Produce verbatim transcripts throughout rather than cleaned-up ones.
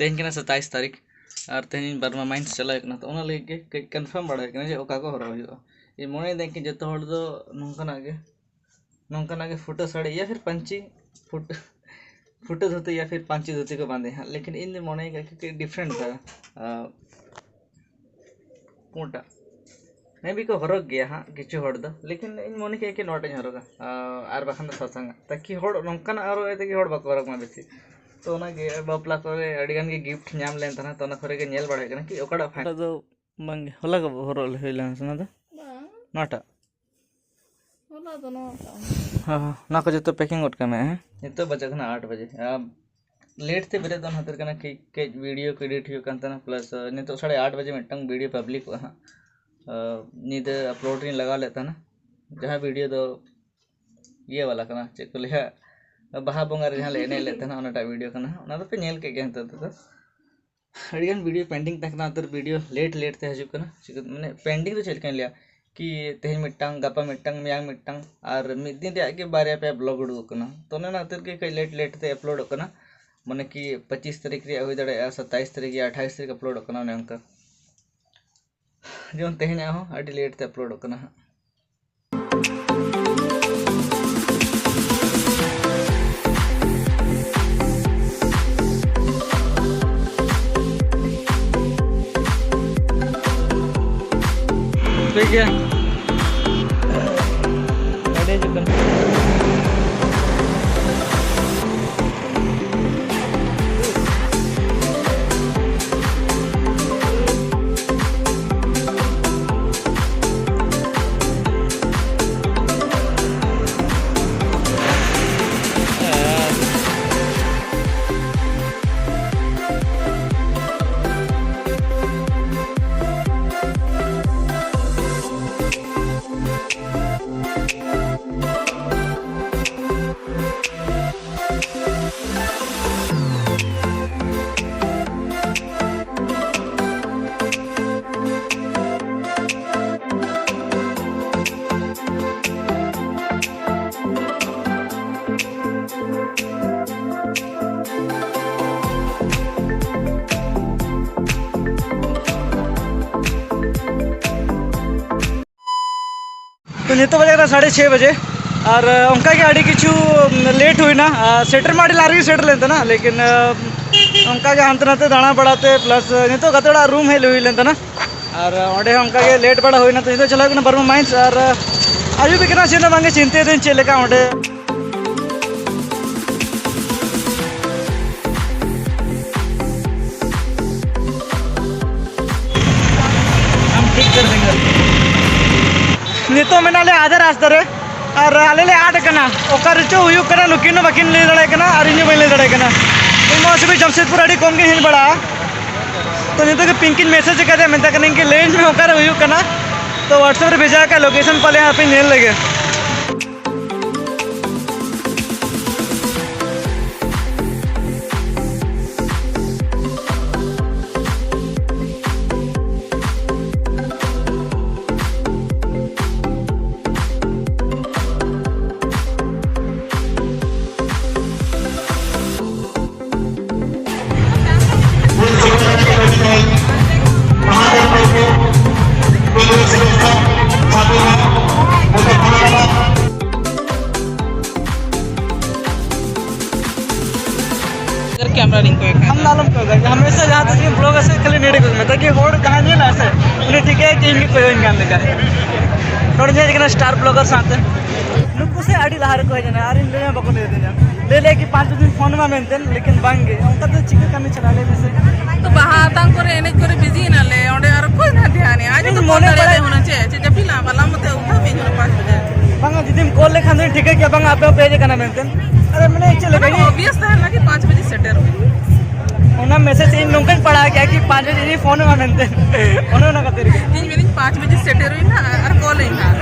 ᱛᱮᱦᱮᱧ ᱠᱟᱱᱟ ᱥᱟᱛᱟᱭᱤᱥ ᱛᱟᱹᱨᱤᱠᱷ, ᱟᱨ ᱛᱮᱦᱮᱧ ᱵᱟᱨᱢᱟ ᱢᱟᱭᱤᱱᱥ ᱪᱟᱞᱟᱣ ᱦᱩᱭᱩᱜ ᱠᱟᱱᱟ, ᱛᱚ ᱚᱱᱟ ᱞᱟᱹᱜᱤᱫ ᱜᱮ ᱠᱟᱹᱡ ᱠᱚᱱᱯᱷᱟᱨᱢ ᱵᱟᱲᱟ ᱦᱩᱭᱩᱜ ᱠᱟᱱᱟ ᱡᱮ ᱚᱠᱟ ᱠᱚ ᱦᱚᱨᱚᱜ ᱦᱩᱭᱩᱜᱼᱟ᱾ ᱤᱧ ᱢᱚᱱᱮᱭᱮᱫᱟᱹᱧ ᱠᱤ ᱡᱚᱛᱚ ᱦᱚᱲ ᱫᱚ ᱱᱚᱝᱠᱟᱱᱟᱜ ᱜᱮ, ᱱᱚᱝᱠᱟᱱᱟᱜ ᱜᱮ ᱯᱷᱩᱴᱟᱹ ᱥᱟᱹᱲᱤ ᱭᱟ ᱯᱷᱤᱨ ᱯᱟᱹᱧᱪᱤ, ᱯᱷᱩᱴ-, ᱯᱷᱩᱴᱟᱹ ᱫᱷᱩᱛᱤ ᱭᱟ ᱯᱷᱤᱨ ᱯᱟᱹᱧᱪᱤ ᱫᱷᱩᱛᱤ ᱠᱚ ᱵᱟᱸᱫᱮᱭᱟ ᱦᱟᱸᱜ, ᱞᱮᱠᱤᱱ ᱤᱧ ᱫᱚ ᱢᱚᱱᱮᱭ ᱠᱟᱜ ᱠᱤ ᱠᱟᱹᱡ ᱰᱤᱯᱷᱟᱨᱮᱱᱴ ᱫᱷᱟᱨᱟ, ᱟᱨ ᱯᱩᱸᱰᱟᱜ ᱢᱮ ᱵᱤ ᱠᱚ ᱦᱚᱨᱚᱜᱽ ᱜᱮᱭᱟ ᱦᱟᱸᱜ ᱠᱤᱪᱷᱩ ᱦᱚᱲ ᱫᱚ, ᱞᱮᱠᱤᱱ ᱤᱧ ᱢᱚᱱᱮ ᱠᱮᱜᱼᱟ ᱠᱤ ᱱᱚᱣᱟᱴᱟᱜ ᱤᱧ ᱦᱚᱨᱚᱜᱟ, ᱟᱨ ᱵᱟᱠᱷᱟᱱ ᱫᱚ ᱥᱟᱥᱟᱝᱟᱜ, ᱛᱟᱠᱤ ᱦᱚᱲ ᱱᱚᱝᱠᱟᱱᱟᱜ ᱦᱚᱨᱚᱜ ᱛᱮᱜᱮ ᱦᱚᱲ ᱵᱟᱠᱚ ᱦᱚᱨᱚᱜᱽ ᱢᱟ ᱵᱮᱥᱤ᱾ ᱛᱚ ᱚᱱᱟᱜᱮ ᱵᱟᱯᱞᱟ ᱠᱚᱨᱮ ᱟᱹᱰᱤ ᱜᱟᱱ ᱜᱮ ᱜᱤᱯᱷᱴ ᱧᱟᱢ ᱞᱮᱱ ᱛᱟᱦᱮᱱᱟ, ᱛᱚ ᱚᱱᱟ ᱠᱚᱨᱮ ᱜᱮ ᱧᱮᱞ ᱵᱟᱲᱟ ᱦᱩᱭᱩᱜ ᱠᱟᱱᱟ ᱠᱤ ᱚᱠᱟᱴᱟᱜ ᱯᱷᱟᱭᱤᱱ᱾ ᱚᱠᱟᱴᱟᱜ ᱫᱚ ᱵᱟᱝᱜᱮ, ᱦᱚᱞᱟ ᱜᱮ ᱦᱚᱨᱚᱜ ᱦᱩᱭ ᱞᱮᱱᱟ ᱥᱮ ᱚᱱᱟ ᱫᱚ? ᱵᱟᱝ᱾ ᱱᱚᱣᱟᱴᱟᱜ? ᱦᱚᱞᱟ ᱫᱚ ᱱᱚᱣᱟᱴᱟᱜ᱾ ᱦᱚᱸ, ᱦᱚᱸ, ᱚᱱᱟ ᱠᱚ ᱡᱚᱛᱚ ᱯᱮᱠᱤᱝ ᱜᱚᱫ ᱠᱟᱜ ᱢᱮ, ᱦᱮᱸ? ᱱᱤᱛᱚᱜ ᱵᱟᱡᱟᱜ ᱠᱟᱱᱟ ᱟᱴ ᱵᱟᱡᱮ᱾ ᱟᱢ ᱞᱮᱴ ᱛᱮ ᱵᱮᱨᱮᱫ ᱫᱚ ᱚᱱᱟ ᱠᱷᱟᱹᱛᱤᱨ ᱠᱟᱱᱟ ᱠᱤ ᱠᱟᱹᱡ ᱵᱷᱤᱰᱤᱭᱳ ᱠᱚ ᱮᱰᱤᱴ ᱦᱩᱭᱩᱜ ᱠᱟᱱ ᱛᱟᱦᱮᱱᱟ, ᱯᱞᱟᱥ, ᱱᱤᱛᱚᱜ ᱥᱟᱲᱮ ᱟᱴ ᱵᱟᱡᱮ ᱢᱤᱫᱴᱟᱝ ᱵᱷᱤᱰᱤᱭᱳ ᱯᱟᱵᱽᱞᱤᱠᱚᱜᱼᱟ ᱦᱟᱸᱜ᱾ ᱧᱤᱫᱟᱹ ᱟᱯᱞᱳᱰ ᱨᱤᱧ ᱞᱟᱜᱟᱣ ᱞᱮᱫ ᱛᱟᱦᱮᱱᱟ, ᱡᱟᱦᱟᱸ ᱵᱷᱤᱰᱤᱭᱳ ᱫᱚ ᱤᱭᱟᱹ ᱵᱟᱞᱟ ᱠᱟᱱᱟ, ᱪᱮᱫ ᱠᱚ ᱞᱟᱹᱭᱟ, ᱵᱟᱦᱟ ᱵᱚᱸᱜᱟ ᱨᱮ ᱡᱟᱦᱟᱸ ᱞᱮ ᱮᱱᱮᱡ ᱞᱮᱫ ᱛᱟᱦᱮᱱᱟ, ᱚᱱᱟᱴᱟᱜ ᱵᱷᱤᱰᱤᱭᱳ ᱠᱟᱱᱟ ᱦᱟᱸᱜ᱾ ᱚᱱᱟ ᱫᱚᱯᱮ ᱧᱮᱞ ᱠᱮᱫ ᱜᱮᱭᱟ ᱱᱤᱛᱚᱜ ᱫᱚ᱾ ᱟᱹᱰᱤᱜᱟᱱ ᱵᱷᱤᱰᱤᱭᱳ ᱯᱮᱱᱰᱤᱝ ᱛᱟᱦᱮᱸ ᱠᱟᱱᱟ, ᱚᱱᱟᱛᱮ ᱵᱷᱤᱰᱤᱭᱳ ᱞᱮᱴ ᱞᱮᱴ ᱛᱮ ᱦᱤᱡᱩᱜ ᱠᱟᱱᱟ᱾ ᱪᱤᱠᱟᱹ, ᱢᱟᱱᱮ, ᱯᱮᱱᱰᱤᱝ ᱫᱚ ᱪᱮᱫ ᱞᱮᱠᱟᱧ ᱞᱟᱹᱭᱟ, ᱠᱤ ᱛᱮᱦᱮᱧ ᱢᱤᱫᱴᱟᱝ, ᱜᱟᱯᱟ ᱢᱤᱫᱴᱟᱝ, ᱢᱮᱭᱟᱝ ᱢᱤᱫᱴᱟᱝ, ᱟᱨ ᱢᱤᱫ ᱫᱤᱱ ᱨᱮᱭᱟᱜ ᱜᱮ ᱵᱟᱨᱭᱟ ᱯᱮᱭᱟ ᱵᱞᱚᱜ ᱩᱰᱩᱠᱚᱜ ᱠᱟᱱᱟ᱾ ᱛᱚ, ᱚᱱᱮ ᱚᱱᱟ ᱠᱷᱟᱹᱛᱤᱨ ᱜᱮ ᱠᱟᱹᱡ ᱞᱮᱴ ᱞᱮᱴ ᱛᱮ ᱟᱯᱞᱳᱰᱚᱜ ᱠᱟᱱᱟ᱾ ᱢᱟᱱᱮ ᱠᱤ ᱯᱚᱸᱪᱤᱥ ᱛᱟᱹᱨᱤᱠᱷ ᱨᱮᱭᱟᱜ ᱦᱩᱭ ᱫᱟᱲᱮᱭᱟᱜᱼᱟ, ᱥᱟᱛᱟᱭᱤᱥ ᱛᱟᱹᱨᱤᱠᱷ ᱭᱟ ᱟᱴᱷᱟᱭᱤᱥ ᱛᱟᱹᱨᱤᱠᱷ ᱟᱯᱞᱳᱰᱚᱜ ᱠᱟᱱᱟ, ᱚᱱᱮ ᱚᱱᱠᱟ᱾ ᱡᱮᱢᱚᱱ ᱛᱮᱦᱮᱧᱟᱜ ᱦᱚᱸ ᱟᱹᱰᱤ ᱞᱮᱴ ᱛᱮ ᱟᱯᱞᱳᱰᱚᱜ ᱠᱟᱱᱟ ᱦᱟᱸᱜ᱾ ᱴᱷᱤᱠ ᱜᱮᱭᱟ᱾ ᱜᱟᱹᱰᱤ ᱦᱤᱡᱩᱜ ᱠᱟᱱᱟ᱾ ᱱᱤᱛᱚᱜ ᱵᱟᱡᱟᱣ ᱠᱟᱱᱟ ᱥᱟᱲᱮ ᱪᱷᱚᱭ ᱵᱟᱡᱮ᱾ ᱟᱨ ᱚᱱᱠᱟ ᱜᱮ ᱟᱹᱰᱤ ᱠᱤᱪᱷᱩ ᱞᱮᱴ ᱦᱩᱭᱱᱟ᱾ ᱟᱨ ᱥᱮᱴᱮᱨ ᱢᱟ ᱟᱹᱰᱤ ᱞᱟᱦᱟ ᱨᱮᱜᱮ ᱥᱮᱴᱮᱨ ᱞᱮᱱ ᱛᱟᱦᱮᱱᱟ, ᱞᱮᱠᱤᱱ ᱚᱱᱠᱟ ᱜᱮ ᱦᱟᱱᱛᱮ ᱱᱟᱛᱮ ᱫᱟᱬᱟ ᱵᱟᱲᱟᱛᱮ, ᱯᱞᱟᱥ ᱱᱤᱛᱚᱜ ᱜᱟᱛᱮ ᱚᱲᱟᱜ ᱨᱩᱢ ᱦᱮᱡ ᱦᱩᱭ ᱞᱮᱱ ᱛᱟᱦᱮᱱᱟ᱾ ᱟᱨ ᱚᱸᱰᱮ ᱦᱚᱸ ᱚᱱᱠᱟ ᱜᱮ ᱞᱮᱴ ᱵᱟᱲᱟ ᱦᱩᱭᱱᱟ᱾ ᱛᱚ ᱱᱤᱛᱚᱜ ᱪᱟᱞᱟᱣ ᱦᱩᱭᱩᱜ ᱠᱟᱱᱟ ᱵᱟᱨᱢᱟ ᱢᱟᱭᱤᱱᱥ᱾ ᱟᱨ ᱟᱹᱭᱩᱵ ᱠᱟᱱᱟ, ᱪᱮᱫ ᱦᱚᱸ ᱵᱟᱝᱜᱮ ᱪᱤᱱᱛᱟᱹᱭᱮᱫᱟᱹᱧ ᱪᱮᱫ ᱞᱮᱠᱟ ᱚᱸᱰᱮ᱾ ᱱᱤᱛᱚᱜ ᱢᱮᱱᱟᱜ ᱞᱮᱭᱟ ᱟᱫᱷᱟ ᱨᱟᱥᱛᱟ ᱨᱮ, ᱟᱨ ᱟᱞᱮ ᱞᱮ ᱟᱫ ᱟᱠᱟᱱᱟ᱾ ᱚᱠᱟ ᱨᱮᱪᱚ ᱦᱩᱭᱩᱜ ᱠᱟᱱᱟ, ᱱᱩᱠᱤᱱ ᱦᱚᱸ ᱵᱟᱹᱠᱤᱱ ᱞᱟᱹᱭ ᱫᱟᱲᱮᱭᱟᱜ ᱠᱟᱱᱟ ᱟᱨ ᱤᱧ ᱦᱚᱸ ᱵᱟᱹᱧ ᱞᱟᱹᱭ ᱫᱟᱲᱮᱭᱟᱜ ᱠᱟᱱᱟ᱾ ᱤᱧ ᱢᱟ ᱥᱩᱫᱷᱩ ᱡᱟᱢᱥᱮᱫᱽᱯᱩᱨ ᱟᱹᱰᱤ ᱠᱚᱢ ᱜᱤᱧ ᱦᱮᱡ ᱵᱟᱲᱟᱜᱼᱟ᱾ ᱛᱚ ᱱᱤᱛᱚᱜ ᱜᱮ ᱯᱤᱝᱠᱤᱧ ᱢᱮᱥᱮᱡᱽ ᱟᱠᱟᱫᱮᱭᱟ, ᱢᱮᱛᱟᱭ ᱠᱟᱹᱱᱟᱹᱧ ᱠᱤ ᱞᱟᱹᱭᱟᱹᱧ ᱢᱮ ᱚᱠᱟᱨᱮ ᱦᱩᱭᱩᱜ ᱠᱟᱱᱟ᱾ ᱛᱚ WhatsApp ᱨᱮ ᱵᱷᱮᱡᱟ ᱟᱠᱟᱫ ᱞᱳᱠᱮᱥᱚᱱ, ᱯᱟᱞᱮ ᱦᱟᱯᱮᱧ ᱧᱮᱞ ᱞᱮᱜᱮ᱾ ᱟᱢ ᱫᱚ ᱟᱞᱚᱢ ᱠᱚᱭᱚᱜᱟ, ᱦᱟᱢᱮᱥᱟ ᱡᱟᱦᱟᱸ ᱛᱤᱥ ᱜᱮ ᱵᱞᱚᱜ ᱟᱥᱮ ᱠᱷᱟᱹᱞᱤ ᱱᱮᱰᱮ ᱠᱚᱭᱚᱜ ᱢᱮ, ᱛᱟᱠᱤ ᱦᱚᱲ ᱡᱟᱦᱟᱸᱭ ᱧᱮᱞᱟ ᱥᱮ ᱩᱱᱤ ᱴᱷᱤᱠᱟᱹᱭᱟ ᱡᱮ ᱤᱧ ᱜᱮ ᱠᱚᱭᱚᱜ ᱤᱧ ᱠᱟᱱ ᱞᱮᱠᱟ᱾ ᱱᱚᱰᱮ ᱧᱮᱞ ᱠᱟᱱᱟ ᱥᱴᱟᱨ ᱵᱞᱚᱜᱟᱨ ᱥᱟᱶᱛᱮ, ᱱᱩᱠᱩ ᱥᱮ ᱟᱹᱰᱤ ᱞᱟᱦᱟ ᱨᱮᱠᱚ ᱦᱮᱡ ᱮᱱᱟ ᱟᱨ ᱤᱧ ᱞᱟᱹᱭᱟ ᱵᱟᱠᱚ ᱞᱟᱹᱭ ᱟᱹᱫᱤᱧᱟ᱾ ᱞᱟᱹᱭ ᱞᱟᱹᱭ ᱠᱤ ᱯᱟᱸᱪ ᱫᱤᱱ ᱯᱷᱳᱱ ᱢᱟ ᱢᱮᱱᱛᱮ, ᱞᱮᱠᱤᱱ ᱵᱟᱝ ᱜᱮ, ᱚᱱᱠᱟ ᱫᱚ ᱪᱤᱠᱟᱹ ᱠᱟᱹᱢᱤ ᱪᱟᱞᱟᱜᱼᱟ ᱞᱟᱹᱭ ᱢᱮᱥᱮ? ᱛᱚ ᱵᱟᱦᱟ ᱟᱛᱟᱝ ᱠᱚᱨᱮ ᱮᱱᱮᱡ ᱠᱚᱨᱮ ᱵᱤᱡᱤ ᱮᱱᱟᱞᱮ, ᱚᱸᱰᱮ ᱟᱨ ᱚᱠᱚᱭ ᱱᱟᱦᱟᱜ ᱫᱷᱮᱭᱟᱱᱮ? ᱟᱡ ᱤᱧ ᱫᱚ ᱢᱚᱱᱮ ᱯᱷᱳᱱ ᱫᱟᱲᱮᱭᱟᱜ ᱵᱟᱲᱟᱭ ᱛᱮ ᱦᱩᱱᱟᱹᱝ ᱪᱮᱫ, ᱪᱮᱫ ᱡᱟᱹᱯᱤᱫ ᱞᱟᱝ ᱵᱟᱞᱟᱝ ᱢᱚᱛᱮ ᱩᱴᱷᱟᱹᱣ ᱢᱮ ᱤᱧ ᱦᱩᱱᱟᱹᱝ ᱯᱟᱸᱪ ᱵᱟᱡᱮ᱾ ᱵᱟᱝᱟ, ᱡᱩᱫᱤᱢ ᱠᱚᱞ ᱞᱮᱠᱷᱟᱱ ᱫᱚᱧ ᱴᱷᱤᱠᱟᱹ ᱠᱮᱭᱟ, ᱵᱟᱝᱟ ᱟᱯᱮ ᱦᱚᱸᱯᱮ ᱦᱮᱡ ᱟᱠᱟᱱᱟ ᱢᱮᱱᱛᱮ᱾ ᱟᱨᱮ ᱢᱟᱱᱮ ᱪᱮᱫ ᱞᱮᱠᱟ ᱚᱱᱟ ᱢᱟ ᱤᱧ obvious ᱛᱟᱦᱮᱸ ᱞᱮᱱᱟ ᱠᱤ ᱯᱟᱸᱪ ᱵᱟᱡᱮ ᱥᱮᱴᱮᱨᱚᱜ ᱦᱩᱭᱩᱜᱼᱟ᱾ ᱚᱱᱟ ᱢᱮᱥᱮᱡᱽ ᱤᱧ ᱱᱚᱝᱠᱟᱧ ᱯᱟᱲᱦᱟᱣ ᱠᱮᱜᱼᱟ ᱠᱤ ᱯᱟᱸᱪ ᱵᱟᱡᱮ ᱤᱧ ᱯᱷᱳᱱ ᱟᱢᱟ ᱢᱮᱱᱛᱮ᱾ ᱚᱱᱮ ᱚᱱᱟ ᱠᱷᱟᱹᱛᱤᱨ ᱜᱮ᱾ ᱤᱧ ᱢᱮᱱᱫᱟᱹᱧ ᱯᱟᱸᱪ ᱵᱟᱡᱮ ᱥᱮᱴᱮᱨᱚᱜ ᱟᱹᱧ ᱱᱟᱦᱟᱜ ᱟᱨ ᱠᱚᱞ ᱟᱹᱧ ᱱᱟᱦᱟᱜ᱾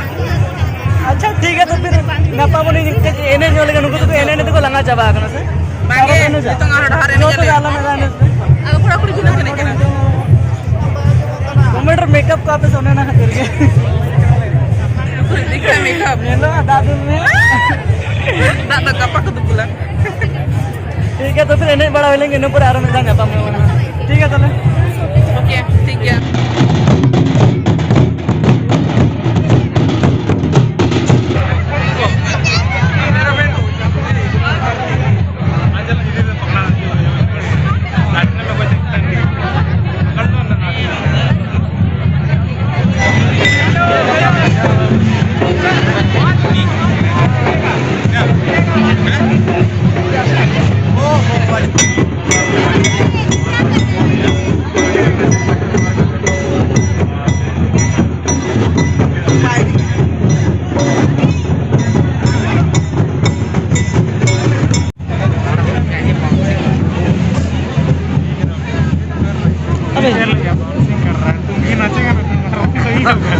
ᱟᱪᱪᱷᱟ, ᱴᱷᱤᱠ ᱜᱮᱭᱟ, ᱛᱚ ᱯᱷᱤᱨ ᱜᱟᱯᱟ ᱵᱚᱱ ᱮᱱᱮᱡ ᱧᱚᱜ ᱞᱮᱠᱟ, ᱱᱩᱠᱩ ᱫᱚᱠᱚ ᱮᱱᱮᱡ ᱮᱱᱮᱡ ᱛᱮᱠᱚ ᱞᱟᱸᱜᱟ ᱪᱟᱵᱟ ᱟᱠᱟᱱᱟ ᱥᱮ? ᱵᱟᱝᱜᱮ, ᱟᱨᱚ ᱮᱱᱮᱡᱟ? ᱱᱤᱛᱚᱝ ᱟᱨᱦᱚᱸ ᱰᱟᱦᱟᱨ ᱮᱱᱮᱡ ᱡᱚᱛᱚ ᱟᱞᱮ᱾ ᱜᱮ ᱟᱞᱚᱢ ᱮᱱᱮᱡᱟ, ᱮᱱᱮᱡ ᱯᱮ᱾ ᱟᱫᱚ ᱠᱚᱲᱟ ᱠᱩᱲᱤ ᱡᱷᱤᱱᱟᱹᱝ ᱮᱱᱮᱡ ᱠᱟᱱᱟ᱾ ᱠᱚᱢᱮᱰᱤ ᱨᱮ ᱢᱮᱠᱟᱯ ᱠᱚ ᱟᱯᱮ ᱥᱮ ᱚᱱᱮ ᱚᱱᱟ ᱠᱷᱟᱹᱛᱤᱨ ᱜᱮ᱾ ᱩᱠᱩᱨ ᱤᱫᱤ ᱠᱟᱜ ᱢᱮᱠᱟᱯ᱾ ᱧᱮᱞᱚᱜᱼᱟ, ᱫᱟᱜ ᱫᱩᱞ ᱢᱮ᱾ ᱫᱟᱜ ᱫᱚ ᱜᱟᱯᱟ ᱠᱚ ᱫᱩᱯᱩᱞᱟ᱾ ᱴᱷᱤᱠ ᱜᱮᱭᱟ, ᱛᱚ ᱯᱷᱤᱨ ᱮᱱᱮᱡ ᱵᱟᱲᱟ ᱦᱩᱭ ᱞᱮᱱ ᱜᱮ, ᱤᱱᱟᱹ ᱯᱚᱨᱮ ᱟᱨᱚ ᱢᱤᱫ ᱫᱷᱟᱣ ᱧᱟᱯᱟᱢ ᱦᱩᱭᱩᱜᱼᱟ᱾ ᱴᱷᱤᱠ ᱜᱮᱭᱟ ᱛᱟᱦᱚᱞᱮ᱾ ᱳᱠᱮ, ᱴᱷᱤᱠ ᱜᱮᱭᱟ᱾ नाचेगा ना, तो हमारा भी सही होगा।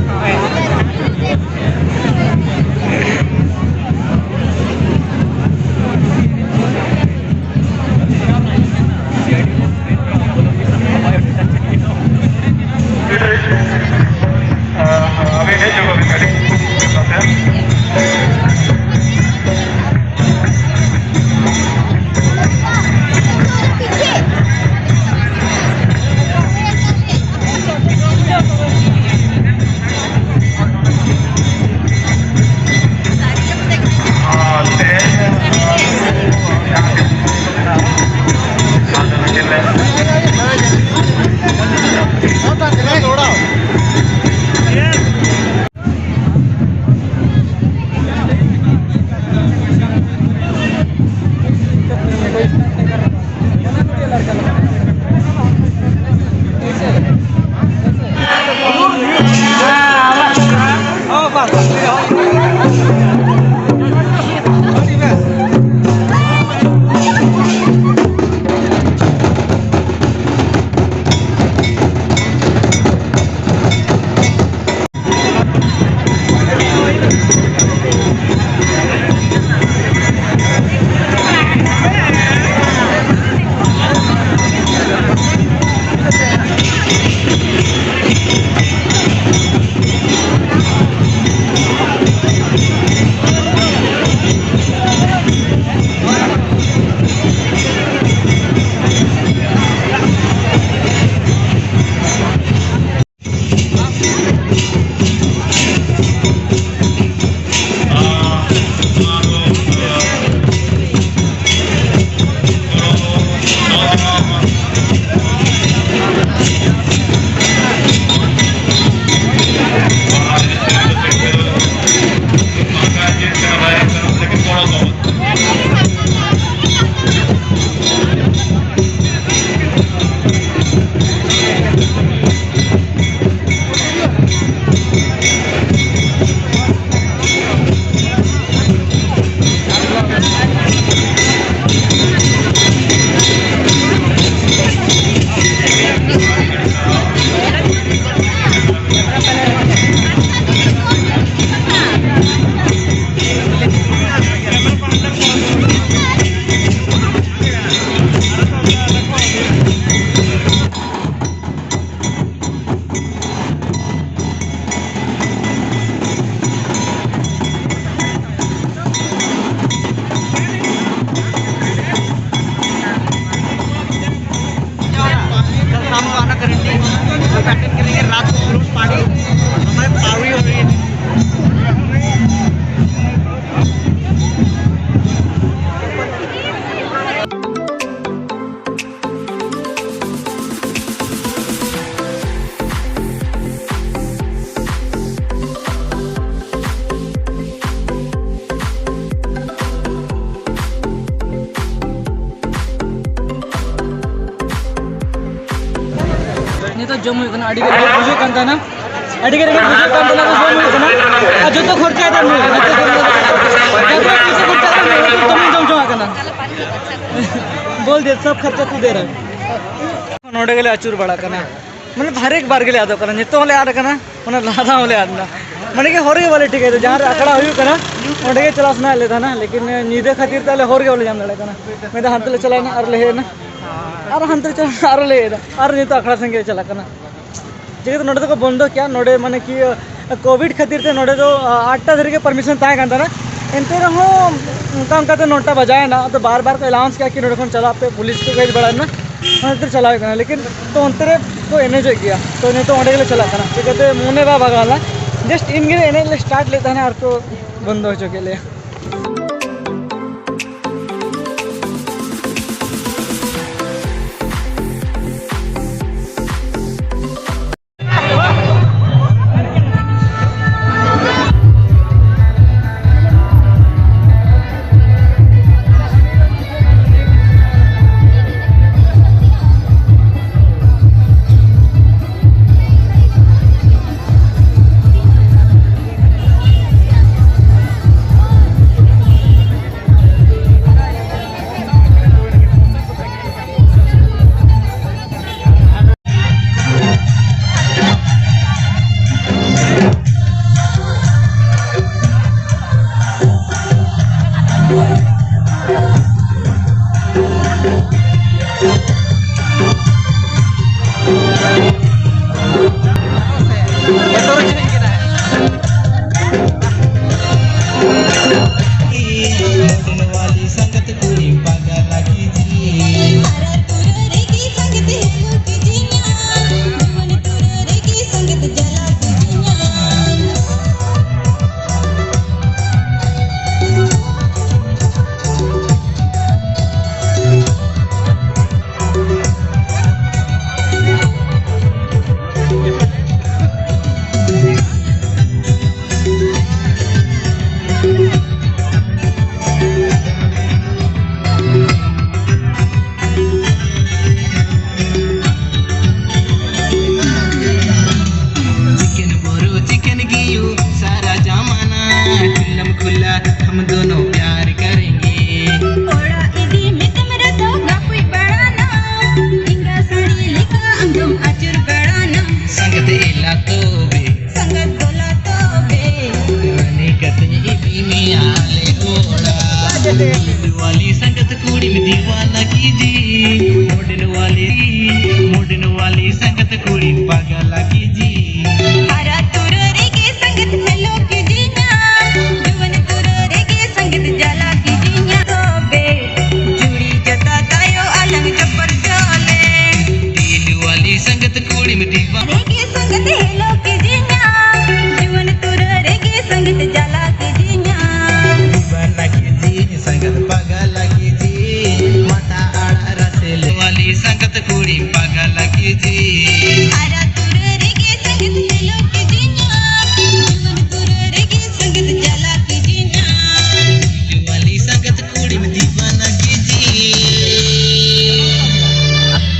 अभी नहीं चलो, अभी गाड़ी। रात को balloon party, हमारे पावड़ी हो रही है। ᱱᱤᱛᱚᱜ ᱡᱚᱢ ᱦᱩᱭᱩᱜ ᱠᱟᱱᱟ, ᱟᱹᱰᱤ ᱜᱮ ᱨᱮᱸᱜᱮᱡ ᱵᱩᱡᱷᱟᱹᱜ ᱠᱟᱱ ᱛᱟᱦᱮᱱᱟ, ᱟᱹᱰᱤ ᱜᱮ ᱨᱮᱸᱜᱮᱡ ᱵᱩᱡᱷᱟᱹᱜ ᱠᱟᱱ ᱛᱟᱦᱮᱱᱟ, ᱟᱫᱚ ᱡᱚᱢ ᱦᱩᱭᱩᱜ ᱠᱟᱱᱟ᱾ ᱟᱨ ᱡᱚᱛᱚ ᱠᱷᱚᱨᱪᱟᱭ ᱛᱟᱦᱮᱱ ᱱᱩᱭ, ᱡᱚᱛᱚ ᱠᱷᱚᱨᱪᱟ, ᱡᱚᱛᱚ ᱯᱚᱭᱥᱟ ᱠᱷᱚᱨᱪᱟ ᱠᱟᱱᱟ, ᱡᱚᱛᱚ ᱫᱚᱢᱮ ᱡᱚᱢ ᱡᱚᱝᱟᱜ ᱠᱟᱱᱟ᱾ ᱵᱚᱞ ᱫᱮ ᱥᱚᱵ ᱠᱷᱚᱨᱪᱟ ᱛᱩ ᱫᱮ ᱨᱮ᱾ ᱱᱚᱰᱮ ᱜᱮᱞᱮ ᱟᱹᱪᱩᱨ ᱵᱟᱲᱟᱜ ᱠᱟᱱᱟ, ᱢᱟᱱᱮ ᱦᱟᱨᱮᱠ ᱵᱟᱨ ᱜᱮᱞᱮ ᱟᱫᱚᱜ ᱠᱟᱱᱟ, ᱱᱤᱛᱚᱜ ᱦᱚᱸᱞᱮ ᱟᱫ ᱠᱟᱱᱟ, ᱚᱱᱟ ᱞᱟᱦᱟ ᱫᱷᱟᱣ ᱦᱚᱸᱞᱮ ᱟᱫ ᱮᱱᱟ᱾ ᱢᱟᱱᱮ ᱠᱤ ᱦᱚᱨ ᱜᱮ ᱵᱟᱞᱮ ᱴᱷᱤᱠᱟᱹᱭᱮᱫᱟ, ᱡᱟᱦᱟᱸ ᱨᱮ ᱟᱠᱷᱲᱟ ᱦᱩᱭᱩᱜ ᱠᱟᱱᱟ, ᱚᱸᱰᱮ ᱜᱮ ᱪᱟᱞᱟᱣ ᱥᱟᱱᱟᱭᱮᱫ ᱞᱮ ᱛᱟᱦᱮᱱᱟ, ᱞᱮᱠᱤᱱ ᱧᱤᱫᱟᱹ ᱠᱷᱟᱹᱛᱤᱨ ᱛᱮ ᱟᱞᱮ ᱦᱚᱨ ᱜᱮ ᱵᱟᱞᱮ ᱧᱟᱢ ᱫᱟᱲᱮᱭᱟᱜ ᱠᱟᱱᱟ᱾ ᱢᱤᱫ ᱫᱷᱟᱣ ᱦᱟᱱᱛᱮ ᱞᱮ ᱪᱟᱞᱟᱣᱮᱱᱟ ᱟᱨ ᱞᱮ ᱦᱮᱡ ᱮᱱᱟ, ᱟᱨ ᱦᱟᱱᱛᱮ ᱞᱮ ᱪᱟᱞᱟᱣᱮᱱᱟ ᱟᱨ ᱞᱮ ᱦᱮᱡ ᱮᱱᱟ, ᱟᱨ ᱱᱤᱛᱚᱜ ᱟᱠᱷᱲᱟ ᱥᱮᱱ ᱜᱮ ᱪᱟᱞᱟᱜ ᱠᱟᱱᱟ᱾ ᱪᱤᱠᱟᱹᱛᱮ ᱱᱚᱰᱮ ᱫᱚᱠᱚ ᱵᱚᱱᱫᱚ ᱠᱮᱜᱼᱟ, ᱱᱚᱰᱮ ᱢᱟᱱᱮ ᱠᱤ, ᱟ, ᱠᱳᱵᱷᱤᱰ ᱠᱷᱟᱹᱛᱤᱨ ᱛᱮ ᱱᱚᱰᱮ ᱫᱚ, ᱟ, ᱟᱴᱴᱟ ᱫᱷᱟᱹᱨᱤᱡ ᱜᱮ ᱯᱟᱨᱢᱤᱥᱚᱱ ᱛᱟᱦᱮᱸ ᱠᱟᱱ ᱛᱟᱦᱮᱱᱟ᱾ ᱮᱱᱛᱮ ᱨᱮᱦᱚᱸ ᱚᱱᱠᱟ ᱚᱱᱠᱟᱛᱮ ᱱᱚᱴᱟ ᱵᱟᱡᱟᱣᱮᱱᱟ, ᱟᱫᱚ ᱵᱟᱨ ᱵᱟᱨ ᱠᱚ ᱮᱞᱟᱣᱩᱱᱥ ᱠᱮᱜᱼᱟ ᱠᱤ ᱱᱚᱰᱮ ᱠᱷᱚᱱ ᱪᱟᱞᱟᱜ ᱯᱮ, ᱯᱩᱞᱤᱥ ᱠᱚ ᱦᱮᱡ ᱵᱟᱲᱟᱭᱮᱱᱟ, ᱚᱱᱟ ᱠᱷᱟᱹᱛᱤᱨ ᱪᱟᱞᱟᱣ ᱦᱩᱭᱩᱜ ᱠᱟᱱᱟ᱾ ᱞᱮᱠᱤᱱ ᱛᱚ ᱚᱱᱛᱮ ᱨᱮ ᱠᱚ ᱮᱱᱮᱡᱮᱫ ᱜᱮᱭᱟ, ᱛᱚ ᱱᱤᱛᱚᱜ ᱚᱸᱰᱮ ᱜᱮᱞᱮ ᱪᱟᱞᱟᱜ ᱠᱟᱱᱟ᱾ ᱪᱤᱠᱟᱹᱛᱮ ᱢᱚᱱᱮ ᱵᱟᱭ ᱵᱷᱟᱜᱟᱣ ᱞᱮᱱᱟ, ᱡᱟᱥᱴ ᱤᱧ ᱜᱮ ᱮᱱᱮᱡ ᱞᱮ ᱥᱴᱟᱨᱴ ᱞᱮᱫ ᱛᱟᱦᱮᱱᱟ ᱟᱨ ᱠᱚ ᱵᱚᱱᱫᱚ ᱦᱚᱪᱚ ᱠᱮᱫ ᱞᱮᱭᱟ᱾ ᱢᱚᱰᱮᱱ ᱣᱟᱞᱤ, ᱢᱚᱰᱮᱱ ᱣᱟᱞᱤ ᱥᱟᱸᱜᱟᱛ ᱠᱩᱲᱤ ᱯᱟᱜᱟᱞᱟ ᱠᱤᱡᱤ᱾ ᱦᱟᱨᱟ ᱛᱩᱨᱟᱹ ᱨᱮᱜᱮ ᱥᱟᱸᱜᱟᱛ ᱦᱮᱞᱳ ᱠᱤᱡᱤᱧᱟ, ᱡᱩᱣᱟᱹᱱ ᱛᱩᱨᱟᱹ ᱨᱮᱜᱮ ᱥᱟᱸᱜᱟᱛ ᱡᱟᱞᱟ ᱠᱤᱡᱤᱧᱟ᱾ ᱛᱚᱵᱮ ᱡᱩᱲᱤ ᱡᱟᱛᱟ ᱛᱟᱭᱚ ᱟᱞᱟᱝ ᱡᱚᱯᱚᱨ ᱡᱚᱞᱮ᱾ ᱫᱤᱞ ᱣᱟᱞᱤ ᱥᱟᱸᱜᱟᱛ ᱠᱩᱲᱤᱢ ᱫᱤᱣᱟᱱᱟ᱾ ᱨᱮᱜᱮ ᱥᱟᱸᱜᱟᱛ ᱦᱮᱞᱳ ᱠᱤᱡᱤᱧᱟ, ᱡᱩᱣᱟᱹᱱ ᱛᱩᱨᱟᱹ ᱨᱮᱜᱮ ᱥᱟᱸᱜᱟᱛ ᱡᱟᱞᱟ ᱠᱤᱡᱤᱧᱟ᱾ ᱫᱤᱣᱟᱱᱟ ᱠᱤᱡᱤᱧ ᱥᱟᱸᱜᱟᱛ ᱯᱟᱜᱟᱞᱟ ᱠᱤᱡᱤᱧ, ᱢᱟᱴᱷᱟ ᱟᱲᱟᱜ ᱨᱟᱥᱮ ᱞᱮ᱾ ᱣᱟᱞᱤ ᱥᱟᱸᱜᱟᱛ ᱠᱩᱲᱤ ᱯᱟᱜᱟᱞᱟ ᱠᱤᱡᱤᱧ᱾